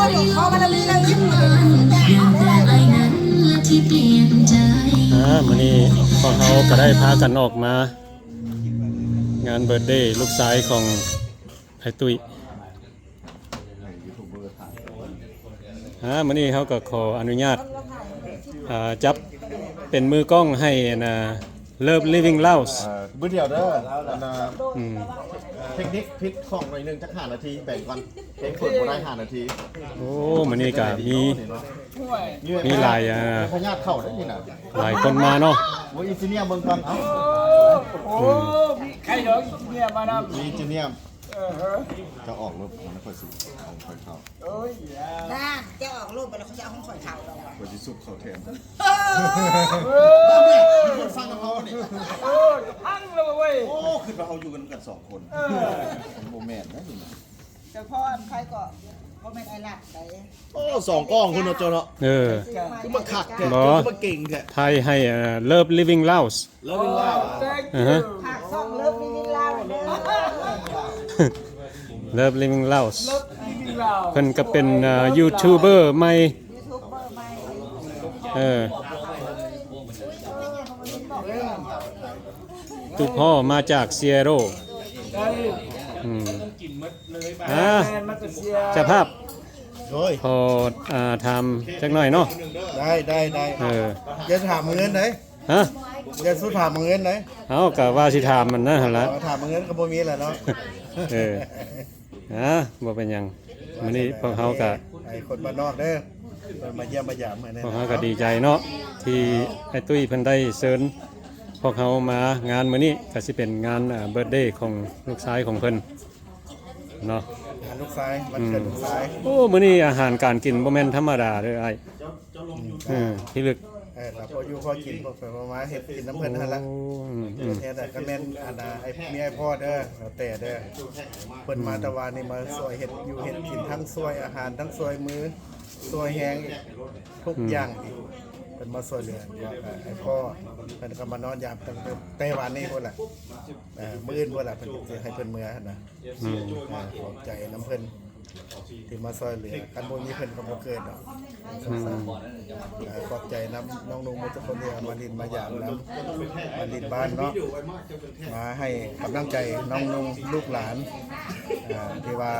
ອ່າ ມື້ນີ້ພວກເຮົາກໍໄດ້ພາກັນອອກມາງານເບີດເດລູກຊາຍຂອງອ້າຍຕຸ້ຍ. ອ່າ ມື້ນີ້ເຮົາກໍຂໍອະນຸຍາດ ອ່າ ຈັບເປັນມືກ້ອງໃຫ້ ອັນນ່າ Love Living Lounge ເອີ ມື້ດຽວເດີ ອັນນ່າ ອືມ ເທັກນິກຜິດຂອງໜ້ອຍໜຶ່ງ ຈັກຫ້ານາທີ ແບ່ງກ່ອນ ເພງເປີດບໍ່ໄດ້ຫ້ານາທີ. ໂອ້ ມື້ນີ້ກໍມີ ມີຫຼາຍ ອ່າ ພະຍາດເຂົ້າໄດ້ນີ້ນະ ຫຼາຍຄົນມາເນາະ. ໂອ້ ອິນຈິເນຍເບິ່ງກ່ອນ ເອົ້າ ໂອ້ ອືມ ມີໃຄດອກ ອິນຈິເນຍມານຳ ມີອິນຈິເນຍ ເອີ ເຈົ້າອອກລົດ ມັນຄ່ອຍຊິເອົາຂອງຂ້ອຍເຂົ້າ. ໂອ້ຍ ນານ ເຈົ້າອອກໂລດໄປແລ້ວ ເຂົາຈະເອົາຂອງຂ້ອຍເຂົ້າດອກ ຂ້ອຍຊິຊຸບເຂົ້າແທນ. ເອີ ເອີ ມີຄົນຟັງນຳເຮົານີ້ ເອີ ຈະພັງແລ້ວເວີຍ. ໂອ້ ຄິດວ່າເຮົາຢູ່ກັນກັນສອງຄົນ ເອີ ມັນບໍ່ແມ່ນນະນີ້ນະ. ເຈົ້າພອນ ໃຜກໍບໍ່ແມ່ນອ້າຍລັດໃດ. ໂອ້ ສອງກ້ອງພຸ້ນເນາະເຈົ້າເນາະ. ເອີ ຄືມາຄັກແທ້ ຄືມາເກັ່ງແທ້. ຖ່າຍໃຫ້ ເອີ Love Living Lounge ເລີບວິງລາວ ອ່າຮະ ຝາກຊ່ອງເລີບວິງລາວເດີ Love Living Lounge ເພິ່ນກໍເປັນ ເອີ ຢູທູບເບີໃໝ່ ຢູທູບເບີໃໝ່ ເອີ ຕູພໍ່ມາຈາກ Seattle ອືມ ອ່າ ເຈົ້າພາບ ໂດຍ ຂໍ ອ່າ ຖາມຈັກໜ້ອຍເນາະ. ໄດ້ ໄດ້ ໄດ້ ເອີ ຢ່າຖາມເງິນເດ້. ຮະ? ຢ່າສູ່ຖາມເງິນເດ້. ເອົ້າ ກະວ່າຊິຖາມມັນນັ້ນຫັ້ນລະ. ເອີ ຖາມເງິນກໍບໍ່ມີແລ້ວເນາະ. ເອີ ອ່າ ບໍ່ເປັນຫຍັງ. ມື້ນີ້ພວກເຮົາກະ ໃຫ້ຄົນບ້ານນອກເດີ ເພິ່ນມາຢ້ຽມມາຢາມມື້ນີ້ ພວກເຮົາກະດີໃຈເນາະ ທີ່ອ້າຍຕຸ້ຍເພິ່ນໄດ້ເຊີນພວກເຮົາມາງານມື້ນີ້ ກະຊິເປັນງານ ອ່າ ເບີດເດຂອງລູກຊາຍຂອງເພິ່ນ ເນາະ ງານລູກຊາຍ ວັນເກີດ ອືມ ລູກຊາຍ. ໂອ້ ມື້ນີ້ອາຫານການກິນບໍ່ແມ່ນທຳມະດາເດີ້ອ້າຍ. ອືມ ເອີ ທີ່ລຶກ ເອີ ກໍພໍຢູ່ພໍກິນ ພໍໄປພໍມາເຮັດກິນນຳເພິ່ນຫັ້ນລະ. ໂອ້ ອືມ ເຮັດແທ້ກໍແມ່ນ ອັນນ່າ ອ້າຍ ມີອ້າຍພໍ່ເດີ ແຕ່ເດີ ເພິ່ນມາ ອືມ ແຕ່ວ່ານີ້ມາຊ່ວຍເຮັດຢູ່ເຮັດກິນ ທັງຊ່ວຍອາຫານ ທັງຊ່ວຍມື ຊ່ວຍແຮງ ທຸກ ອືມ ຢ່າງ ເພິ່ນມາຊ່ວຍເຫຼືອ ກໍໃຫ້ພໍ່ ເພິ່ນກໍມານອນຢາມຕັ້ງແຕ່ ແຕ່ວານນີ້ພຸ້ນລະ. ເອີ ມື້ອື່ນພຸ້ນລະ ເພິ່ນຊິໃຫ້ເພິ່ນເມືອຫັ້ນນະ. ອືມ ຂອບໃຈນຳເພິ່ນທີ່ມາຊ່ວຍເຫຼືອ ຄັນບໍ່ມີເພິ່ນກໍບໍ່ເກີດດອກ. ອືມ ເອີ ຂອບໃຈນຳນ້ອງນຸ່ງໝົດທຸກຄົນທີ່ມາຫຼິ້ນມາຢາມນຳ ມາຫຼິ້ນບ້ານເນາະ ມາໃຫ້ກຳລັງໃຈນ້ອງນຸ່ງລູກຫຼານ ເອີ ທີ່ວ່າ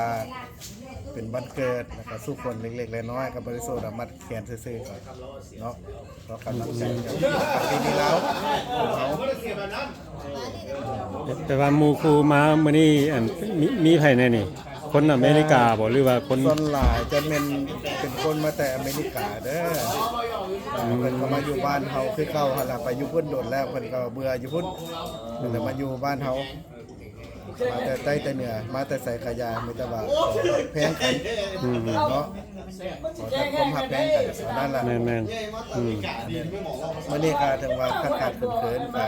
ເປັນວັນເກີດ ແລ້ວກໍສູ່ຄົນເລັກໆນ້ອຍໆ ກໍບໍ່ໄດ້ໂສດອະມັດແຂນຊື່ໆເນາະ. ຂໍກຳລັງໃຈເຈົ້າ ປະເພນີລາວຂອງເຮົາ. ແຕ່ວ່າໝູ່ຄູ່ມາມື້ນີ້ ອັນ ມີ ມີໃຜແດ່ນີ້? ຄົນອາເມລິກາບໍ່ ຫຼືວ່າຄົນ ສ່ວນຫຼາຍຈະແມ່ນເປັນຄົນມາແຕ່ອາເມລິກາເດີ. ອືມ ເພິ່ນກໍມາຢູ່ບ້ານເຮົາຄືເກົ່າຫັ້ນລະ ໄປຢູ່ພຸ້ນດົນແລ້ວ ເພິ່ນກໍເບື່ອຢູ່ພຸ້ນ ເພິ່ນກໍມາຢູ່ບ້ານເຮົາ. ມາແຕ່ໃຕ້ແຕ່ເໜືອ ມາແຕ່ໃສກະຢ່າ ມີແຕ່ວ່າຂໍຮັກແພງກັນ ອືມ ເນາະ ຂໍແຕ່ຄວາມຮັກແພງກັນ ເທົ່ານັ້ນລະ. ແມ່ນໆ ອືມ ມື້ນີ້ກະຖືວ່າຂາດຂາດເຂີນໆ ກະ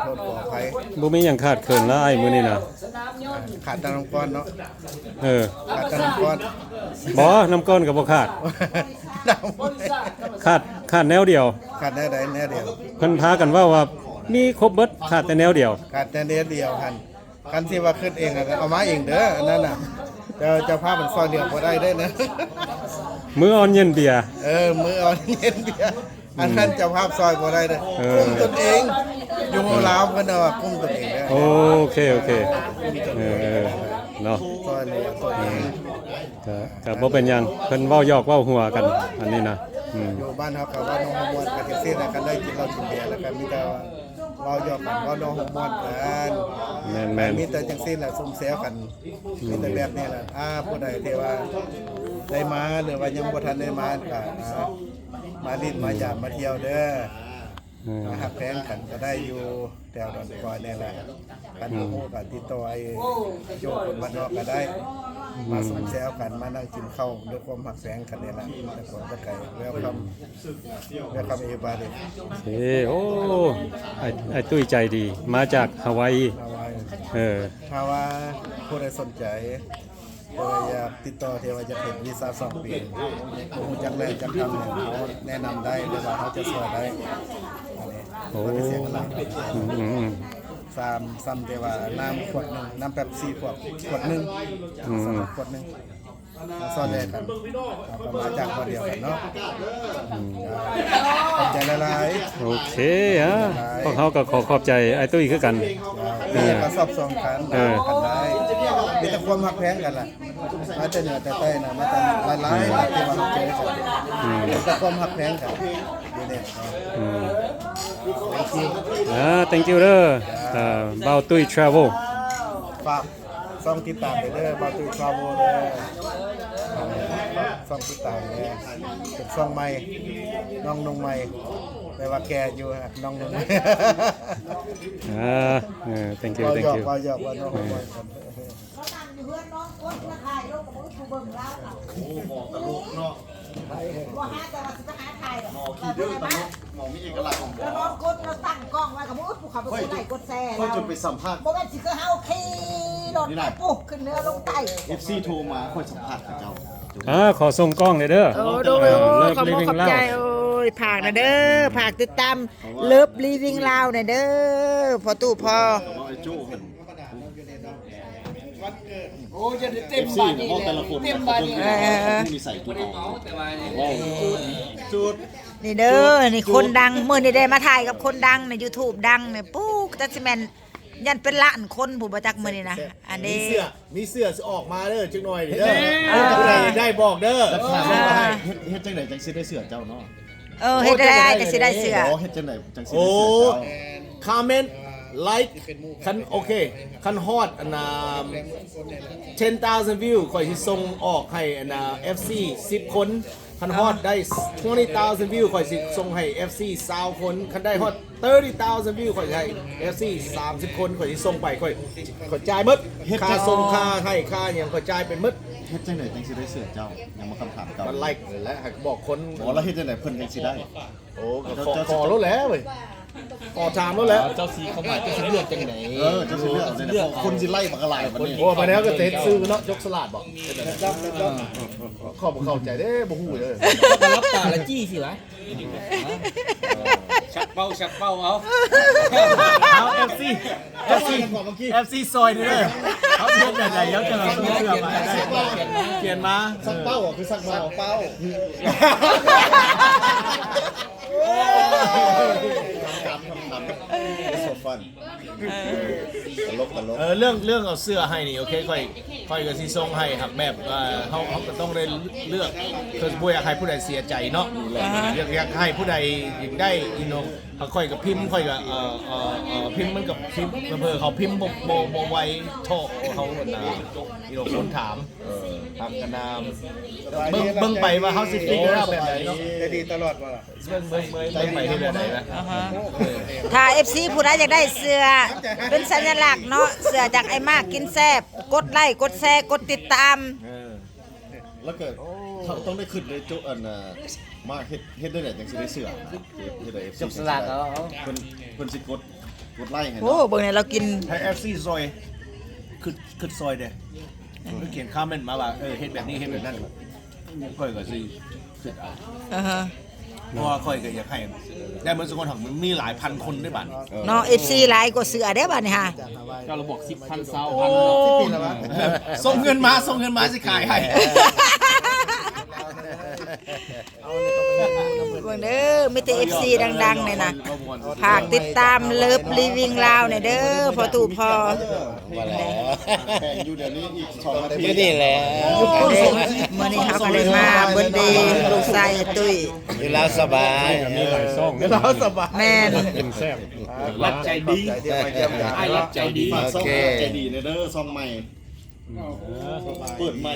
ຂໍໂທດຂໍອະໄພ. ບໍ່ມີຫຍັງຂາດເຂີນລະອ້າຍ ມື້ນີ້ນະ ຂາດແຕ່ນ້ຳກ້ອນເນາະ. ເອີ ຂາດແຕ່ນ້ຳກ້ອນ. ບໍ່ ນ້ຳກ້ອນກໍບໍ່ຂາດ ຂາດ ຂາດແນວດຽວ. ຂາດແນວໃດ? ແນວດຽວ. ເພິ່ນພາກັນເວົ້າວ່າມີຄົບເບິດ ຂາດແຕ່ແນວດຽວ. ຂາດແຕ່ແນວດຽວຫັ້ນ ຄັນຊິວ່າຄິດເອງຫັ້ນ ເອົາມາເອງເດີ ອັນນັ້ນນະ. ເຈົ້າ ເຈົ້າພາບມັນຊ່ອຍເຫຼືອບໍ່ໄດ້ເດ້ນະ. ມື້ອ່ອນເຢັນເບຍ. ເອີ ມື້ອ່ອນເຢັນເບຍ. ອັນນັ້ນເຈົ້າພາບຊ່ອຍບໍ່ໄດ້ເດີ. ເອີ ກຸ້ມຕົນເອງ. ຢູ່ລາວເພິ່ນວ່າກຸ້ມຕົນເອງເດີ. ໂອເຄ ໂອເຄ ເອີ ເນາະ ຊ່ອຍເຫຼືອຕົນເອງ. ກະ ກະບໍ່ເປັນຫຍັງ ເພິ່ນເວົ້າຢອກເວົ້າຫົວກັນ ອັນນີ້ນະ. ອືມ ຢູ່ບ້ານເຮົາກະເວົ້າເນາະ ເວົ້າມ່ວນກັນຈັ່ງຊີ້ນະ ຄັນໄດ້ກິນເຫຼົ້າກິນເບຍແລ້ວກະມີແຕ່ ເວົ້າຢອກກັນ ເວົ້າເນາະ ມ່ວນກັນ. ແມ່ນໆ ມີແຕ່ຈັ່ງຊີ້ນລະ ຊຸມແຊວກັນ. ອືມ ມີແຕ່ແບບນີ້ລະ. ອ່າ ຜູ້ໃດທີ່ວ່າໄດ້ມາ ຫຼືວ່າຍັງບໍ່ທັນໄດ້ມາກະ ອ່າ ມາຫຼິ້ນມາຢາມມາທ່ຽວເດີ. ເອີ ມາຮັກແພງກັນກະໄດ້ຢູ່ແຖວດອນຄອຍນີ້ແຫຼະ. ຄັນບໍ່ຮູ້ກະຕິດຕໍ່ໄອ້ໂຈ້ຄົນບ້ານນອກກະໄດ້. ອືມ ມາຊຸມແຊວກັນ ມານັ່ງກິນເຂົ້າດ້ວຍຄວາມຮັກແພງກັນນີ້ແຫຼະ. ແຕ່ຄົນກະໄກ Welcome Welcome everybody. ເອີ ໂອ້ ອ້າຍ ອ້າຍຕຸ້ຍໃຈດີ ມາຈາກຮາວາຍ. ຮາວາຍ. ເອີ ຖ້າວ່າຜູ້ໃດສົນໃຈ ເອີ ຢາກຕິດຕໍ່ ທີ່ວ່າຢາກເຮັດວີຊາສອງປີ ບໍ່ຮູ້ຈັກແຫຼ່ງຈັກທາງຫຍັງ ເຮົາແນະນຳໄດ້ ຫຼືວ່າເຮົາຈະຊ່ວຍໄດ້. ໂອ້ ບໍ່ໄດ້ເສຍເງິນຫຼາຍ. ອືມໆໆ ສ່ຳ ສ່ຳແຕ່ວ່ານ້ຳຂວດໜຶ່ງ ນ້ຳເປັບຊີຂວດ ຂວດໜຶ່ງ. ອືມໆ ສ່ຳຂວດໜຶ່ງ. ມາສອນແດ່ກັນ ເຮົາກໍມາຈາກບ່ອນດຽວກັນເນາະ. ອືມ ຂອບໃຈຫຼາຍໆ. ໂອເຄ ອາ ພວກເຮົາກໍຂໍຂອບໃຈອ້າຍຕຸ້ຍຄືກັນ. ເອີ ກໍຊອບສ່ອງກັນ ເອີ ກັນໄດ້ ມີແຕ່ຄວາມຮັກແພງກັນລະ. ມາແຕ່ເໜືອແຕ່ໃຕ້ນະ ມາແຕ່ຫຼາຍໆ ອືມ ທີ່ວ່າເຮົາເຈີກັນ ອືມ ມີແຕ່ຄວາມຮັກແພງກັນຢູ່ນີ້ເນາະ. ອືມ Thank you ເດີ ເອີ ບ່າວຕຸ້ຍ Travel ຝາກ ຊ່ອງຕິດຕາມໄດ້ເດີ ບ່າວຕຸ້ຍ Travel ເດີ ຊ່ອງຕິດຕາມເດີ ເປັນຊ່ອງໃໝ່ ນ້ອງນົງໃໝ່ ແຕ່ວ່າແກ່ຢູ່ ນ້ອງນົງໃໝ່. ເອີ ເອີ Thank you Thank you ເວົ້າຫຍອກ ເວົ້າຫຍອກ ເວົ້ານ້ອງ ເອີ ມັນນັ່ງຢູ່ເຮືອນນ້ອງຄົນມາຖ່າຍລົງກັບບໍ່ຮູ້ຜູ້ເບິ່ງລາວ. ໂອ້ ໝໍກະໂຫຼກເນາະ ບໍ່ຫາ ແຕ່ວ່າຊິໄປຫາຖ່າຍດອກ ໝໍຂີ້ດື້ຕະຫຼົກ ໝໍມີເອກະລັກຂອງໝໍ. ແລ້ວນ້ອງກົດ ແລ້ວຕັ້ງກ້ອງໄວ້ກໍບໍ່ຮູ້ຜູ້ເຂົາໄປກົດໄລກົດແຊ ຂ້ອຍຈົນໄປສຳພາດ ບໍ່ແມ່ນຊິຄືເຮົາຂີ່ລົດໄປປຸກຂຶ້ນເໜືອລົງໃຕ້ ເອັຟຊີໂທມາ ຂ້ອຍສຳພາດເຂົາເຈົ້າ. ອ່າ ຂໍສົ່ງກ້ອງເດີເດີ. ໂອ້ ໂດຍ ເອີ ຂອບ Love Living ຂອບໃຈ Lao ໂອ້ຍ ຝາກນະເດີ ຝາກຕິດຕາມ Love Living Lao ນະເດີ ພໍ່ຕູ້ພໍ່. ໂອ້ ຢ່າໄດ້ເຕັມບາດນີ້ແຫຼະ ເຕັມບາດນີ້ແຫຼະ ເອີ ເຂົາຮູ້ນິໄສຈຸດເອົາ ເວົ້າຈຸດ ນີ້ເດີ ນີ້ຄົນດັງ ມື້ນີ້ໄດ້ມາຖ່າຍກັບຄົນດັງໃນ YouTube ດັງນີ້ ປູ້ ຈັກຊິແມ່ນ ຢ້ານເປັນລ້ານຄົນພຸ້ນບໍ່ຈັກມື້ນີ້ນະ. ອັນນີ້ມີເສື້ອ ມີເສື້ອຊິອອກມາເດີ ຈັກໜ່ອຍນີ້ເດີ ເອີ ຜູ້ໃດຢາກໄດ້ບອກເດີ. ເຮັດ ເຮັດຈັ່ງໃດຈັ່ງຊິໄດ້ເສື້ອເຈົ້າເນາະ? ເອີ ເຮັດຈັ່ງໃດຈັ່ງຊິໄດ້ເສື້ອ? ໂອ້ ເຮັດຈັ່ງໃດຈັ່ງຊິໄດ້ເສື້ອເຈົ້າ? ຄອມເມັນ ໄລ ຄັນ ໂອເຄ ຄັນຮອດອັນນ່າ ເທັນທາວຊັນວິວ ຂ້ອຍຊິສົ່ງອອກໃຫ້ອັນນ່າ ເອັຟຊີ ສິບຄົນ. ຄັນຮອດໄດ້ twenty thousand view ຂ້ອຍຊິສົ່ງໃຫ້ເອັຟຊີຊາວຄົນ. ຄັນໄດ້ຮອດ thirty thousand view ຂ້ອຍໃຫ້ເອັຟຊີສາມສິບຄົນ ຂ້ອຍຊິສົ່ງໄປ ຂ້ອຍ ຂ້ອຍຈ່າຍໝົດ ເຮັດ ຄ່າສົ່ງ ຄ່າໃຫ້ ຄ່າຫຍັງ ຂ້ອຍຈ່າຍເປັນໝົດ. ເຮັດຈັ່ງໃດຈັ່ງຊິໄດ້ເສື້ອເຈົ້າ? ຍັງບໍ່ ຄຳຖາມເກົ່າ ມັນໄລແຫຼະ ໃຫ້ບອກຄົນ. ບໍ່ ແລ້ວເຮັດຈັ່ງໃດເພິ່ນຈັ່ງຊິໄດ້? ໂອ້ ກໍຂໍ ຂໍໂລດແຫຼະເວີຍ ຂໍຖາມໂລດແຫຼະ. ເຈົ້າຊິເຂົ້າມາ ເຈົ້າຊິເລືອກຈັ່ງໃດ? ເອີ ເຈົ້າຊິເລືອກຈັ່ງໃດ? ຄົນຊິໄລ່ບັກຫຼາຍປານນີ້. ໂອ້ ໄປແລ້ວກໍເຮັດຊື່ເນາະ ຈົກສະຫຼາດບໍ? ເອີ ເອີ ເອີ ເອີ ເຂົາບໍ່ເຂົ້າໃຈເດ້ ບໍ່ຮູ້ເດີ. ເຂົາກໍຫຼັບຕາແລ້ວຈີ້ຊິວະ. ຊັກເປົ້າ ຊັກເປົ້າເອົາ ເອົາ ເອັຟຊີ ເອັຟຊີ ເອັຟຊີຊ່ອຍນີ້ເດີ. ເຮົາເຮັດແບບໃດ ເຮົາຈະເອົາເສື້ອມາໄດ້? ປ່ຽນມາ ຊັກເປົ້າ ຄືຊັກເປົ້າ ເປົ້າ. ຂຳໆ ຂຳໆ It's so fun. ເອີ ຕະຫຼົກ ຕະຫຼົກ. ເອີ ເລື່ອງ ເລື່ອງເອົາເສື້ອໃຫ້ນີ້ ໂອເຄ ຂ້ອຍ ຂ້ອຍກໍຊິສົ່ງໃຫ້ ຫາກແບບ ເອີ ເຮົາ ເຮົາກໍຕ້ອງໄດ້ເລືອກ ຄືບໍ່ຢາກໃຫ້ຜູ້ໃດເສຍໃຈເນາະ. ອ່າຮະ ຢາກ ຢາກໃຫ້ຜູ້ໃດຢາກໄດ້ you know ຫາກຂ້ອຍກໍພິມ ຂ້ອຍກໍ ເອີ ເອີ ເອີ ພິມ ມັນກໍພິມ ເຜີໆເຂົາພິມບໍ່ ບໍ່ ບໍ່ໄວທໍ່ເຮົາ you know ຄົນຖາມ. ຫາກກໍນາມ ເບິ່ງ ເບິ່ງໄປວ່າເຮົາຊິ figure out ແບບໃດເນາະ. ໄດ້ດີຕະຫຼອດບໍ່ລະ? ເບິ່ງ ເບິ່ງ ເບິ່ງໄປເຮັດແບບໃດນະ? ອ່າຮະ ຖ້າເອັຟຊີຜູ້ໃດຢາກໄດ້ເສື້ອເປັນສັນຍະລັກເນາະ ເສື້ອຈາກອ້າຍມາກກິນແຊບ ກົດໄລ ກົດແຊ ກົດຕິດຕາມ. ເອີ ແລ້ວກໍ ໂອ້ ເຮົາຕ້ອງໄດ້ຄິດເລີຍ ໂຈະ ອັນນ່າ ມາເຮັດ ເຮັດໄດ້ແຫຼະຈັ່ງຊິໄດ້ເສື້ອ ເຮັດໃຫ້ເອັຟຊີ ຈົກສະຫຼາກເອົາ ເພິ່ນ ເພິ່ນຊິກົດ ກົດໄລໃຫ້ເນາະ. ໂອ້ ເບິ່ງແດ່ ລາວກິນ ໃຫ້ເອັຟຊີຊ່ອຍ ຄິດ ຄິດຊ່ອຍແດ່ ເພິ່ນຂຽນຄອມເມັນມາວ່າ ເອີ ເຮັດແບບນີ້ ເຮັດແບບນັ້ນ ຂ້ອຍກໍຊິຄິດເອົາ. ອ່າຮະ ເພາະວ່າຂ້ອຍກໍຢາກໃຫ້ໄດ້ໝົດ ຊຸຄົນ ມັນມີຫຼາຍພັນຄົນເດ້ບາດນີ້ ເນາະ ເອັຟຊີຫຼາຍກວ່າເສື້ອເດ້ບາດນີ້ຫາ. ເຈົ້າລະບອກສິບພັນ ຊາວພັນ ເນາະ. ສົ່ງເງິນມາ ສົ່ງເງິນມາ ຊິຂາຍໃຫ້. ເບິ່ງເດີ ມີແຕ່ເອັຟຊີດັງໆນີ້ນະ ຝາກຕິດຕາມ Love Living Lao ແດ່ເດີ ພໍ່ຕູ້ພໍ່. ແປງຢູ່ດຽວນີ້ອີກສອງນາທີ ຢູ່ນີ້ແຫຼະ ມື້ນີ້ເຮົາກໍໄດ້ມາເບີດເດລູກຊາຍອ້າຍຕຸ້ຍ ຢູ່ລາວສະບາຍ ມີຫຼາຍຊ່ອງ ລາວສະບາຍ ແມ່ນ ກິນແຊບ ລັດໃຈດີ ອ້າຍລັດໃຈດີ ໂອເຄ ໃຈດີເດີ ຊ່ອງໃໝ່ ເປີດໃໝ່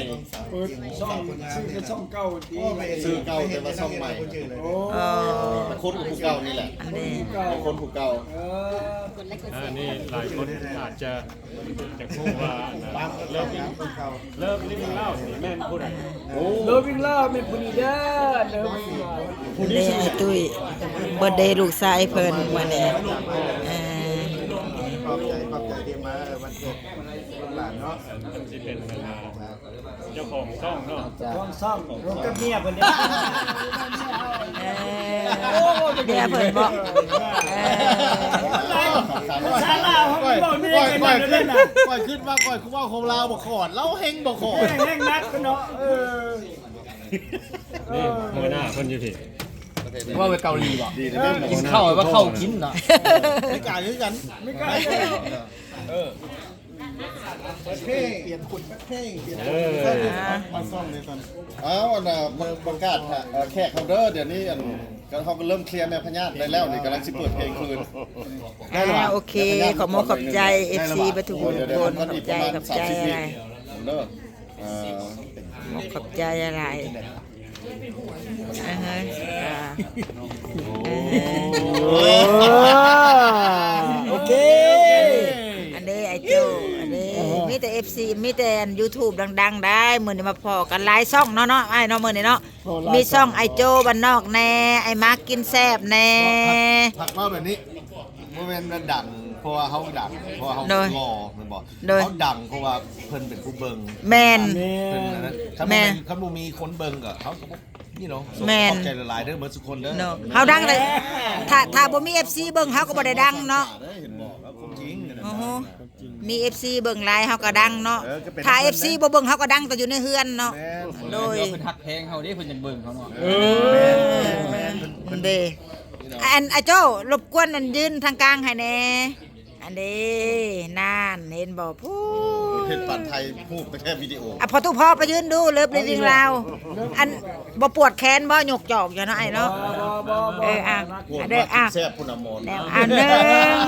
ເປີດຊ່ອງ ຊື່ເປັນຊ່ອງເກົ່າຕິ ຊື່ເກົ່າແຕ່ວ່າຊ່ອງໃໝ່ ໂອ້ ຄົນຜູ້ເກົ່ານີ້ແຫຼະ ຄົນຜູ້ເກົ່າ ເອີ ອັນນີ້ຫຼາຍຄົນອາດຈະ ຢາກຮູ້ວ່າ Love Living Lao ນີ້ແມ່ນຜູ້ໃດ? ໂອ້ Living Lao ແມ່ນຜູ້ນີ້ເດີ Living Lao ເດ ຕຸ້ຍ ເບີດເດລູກຊາຍເພິ່ນມື້ນີ້ ເອີ ຂອບໃຈ ຂອບໃຈ ມາ ເອີ ວັນເກີດລູກຫຼານເນາະ ມັນຊິເປັນເຈົ້າຂອງຊ່ອງເນາະ ຂອງຊ່ອງ ລົງກັບເມຍເພິ່ນເດ້ ເອີ ເມຍເພິ່ນບໍ ເອີ ພາສາລາວເຮົາເວົ້າແນ່ກັນນັ້ນເດ້ນະ ຂ້ອຍຄິດວ່າຂ້ອຍຄືເວົ້າຂອງລາວບໍ່ຂອດ ລາວແຮ່ງບໍ່ຂອດ ແຮ່ງໜັກເນາະ ເອີ ນີ້ຫົວໜ້າເພິ່ນຢູ່ພີ້ ເວົ້າໄປເກົາຫຼີບໍ ກິນເຂົ້າວ່າເຂົ້າກິນເນາະ ເມກາຄືກັນ ເມກາ ເອີ ເອີ ເອົາ ອັນນ່າ ມາປະກາດ ເອີ ແຂກເຮົາເດີ ດຽວນີ້ ອັນ ເຮົາກໍເລີ່ມເຄລຍແມ່ພະຍາດໄດ້ແລ້ວ ນີ້ກຳລັງຊິເປີດເພງຄືນ ອ່າ ໂອເຄ ຂອບມຸກຂອບໃຈ ເອັຟຊີ ເບິດທຸກຄົນ ຂອບໃຈ ຂອບໃຈຫຼາຍເດີ ຂອບໃຈຫຼາຍໆ ອ່າຮະ ອ່າ ໂອເຄ ອັນເດ້ ໄອ້ໂຈ້ ອັນເດ້ ມີແຕ່ ເອັຟຊີ ມີແຕ່ ອັນ ຢູທູບ ດັງໆ ໄດ໋ ມື້ນີ້ມາພໍ້ກັນຫຼາຍຊ່ອງເນາະ ເນາະ ອ້າຍເນາະ ມື້ນີ້ເນາະ ມີຊ່ອງໄອ້ໂຈ້ບ້ານນອກແດ່ ໄອ້ມາກກິນແຊບແດ່ ທັກ ທັກມາແບບນີ້ ບໍ່ແມ່ນວ່າດັງເພາະວ່າເຮົາດັງ ເພາະວ່າເຮົາ ໂດຍ ຫຼໍ່ແມ່ນບໍ່ ໂດຍ ເຮົາດັງເພາະວ່າເພິ່ນເປັນຜູ້ເບິ່ງ ແມ່ນ ເພິ່ນອັນນັ້ນ ຄັນບໍ່ແມ່ນ ແມ່ນ ຄັນບໍ່ມີຄົນເບິ່ງກໍເຮົາກໍບໍ່ມີເນາະ ແມ່ນ ຂອບໃຈຫຼາຍໆເດີເບິດທຸກຄົນເດີ ເນາະ ເຮົາດັງແລ້ວ ຖ້າ ຖ້າບໍ່ມີເອັຟຊີເບິ່ງເຮົາກໍບໍ່ໄດ້ດັງເນາະ ເຫັນບໍ່ ຄວາມຈິງ ໂອ້ໂຫ ມີເອັຟຊີເບິ່ງຫຼາຍເຮົາກໍດັງເນາະ ເອີ ກໍເປັນ ຖ້າເອັຟຊີບໍ່ເບິ່ງເຮົາກໍດັງແຕ່ຢູ່ໃນເຮືອນເນາະ ແມ່ນ ໂດຍ ເພິ່ນຮັກແພງເຮົາເດ້ ເພິ່ນຈັ່ງເບິ່ງເຮົາເນາະ ເອີ ແມ່ນ ເອີ ແມ່ນ ເພິ່ນ ເພິ່ນເດ້ ອັນ ອ້າຍໂຈ້ ລົບກວນ ອັນ ຢືນທາງກາງໃຫ້ແດ່ ອັນເດ້ ນັ້ນ ເຫັນບໍ່ ພຸ້ນ ເຮັດປານຖ່າຍຮູບ ແຕ່ແຄ່ວິດີໂອ ອ່ະ ພໍຕູ້ພໍໄປຢືນດູ ເລີບລີວິງລາວ ອັນ ບໍ່ປວດແຂນບໍ່ ຍົກຈອກຢູ່ເນາະ ອ້າຍເນາະ ບໍ່ ບໍ່ ບໍ່ ເອີ ອ່ະ ປວດ ເດີ ມາກິນ ອ່ະ ແຊບພຸ້ນນະໝໍ ແລ້ວ ອ່ະ ໜຶ່ງ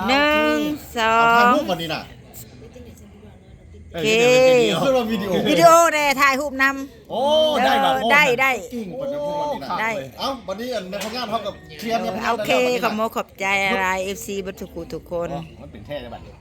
ເອີ ໜຶ່ງ ສອງ ເອົາຖ່າຍຮູບບັດນີ້ນະ ໂອເຄ ເອີ ເຮັດວິດີໂອ ວິດີໂອແດ່ ຖ່າຍຮູບນຳ ໂອ້ ໄດ້ ເອີ ໄດ້ ໄດ້ ເກັ່ງປານນັ້ນ ໄດ້ ເອົ້າ ບັດນີ້ ອັນ ແມ່ພະຍາດເຮົາກໍເຄລຍ ເອີ ແມ່ພະຍາດ ໂອເຄ ແລ້ວບັດນີ້ນະ ຂອບມຸກຂອບໃຈຫຼາຍ ເອັຟຊີ ເບິດທຸກຜູ້ທຸກຄົນ ມັນເປັນແທ້ແລ້ວບັດນີ້